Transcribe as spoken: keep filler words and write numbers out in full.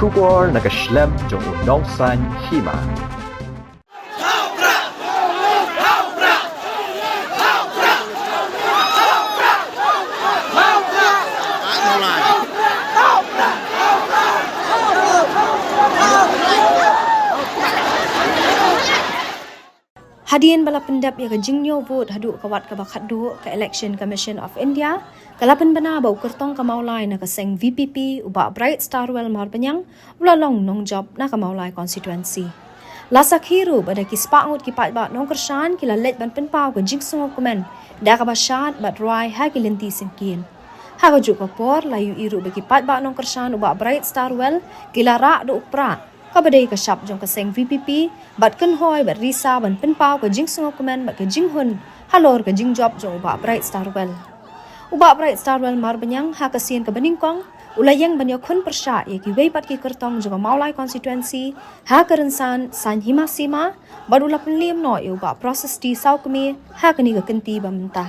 Khubor na ka shlem jong u nongsan hima. Hadien ba la pyndep ïa ka jingñiew vote haduh ka wat kaba khatduh, ka Election Commission of India ka la pynbna ba u kyrtong ka Mawlai na ka seng V P P, u Bah Bright Starwell Marbaniang, u la long nongjop na ka Mawlai constituency. La sakhi ruh ba da ki spah ngut ki paidbah nongkyrshan ki la leit ban pynpaw ka jingsngewkmen da kaba shad bad rwai ha ki lynti syngkien. Ha kajuh ka por la ïohi ruh ba ki paidbah nongkyrshan u Bah Bright Starwell ki la rah da u prah, kaba dei ka shap jong ka seng V P P, bad kynhoi bad risa ban pynpaw ka jingsngewkmen bad ka jinghun halor ka jingjop jong u Bah Bright Starwell. U Bah Bright Starwell Marbaniang ha ka sien kaba nyngkong u la ïeng ban ïakhun pyrshah ïa kiwei pat ki kyrtong jong ka Mawlai constituency ha ka rynsan Saiñ Hima Sima, bad u la pynliem noh ïa u Bah Prasasti Sawkmie ha kane ka kynti ba mynta.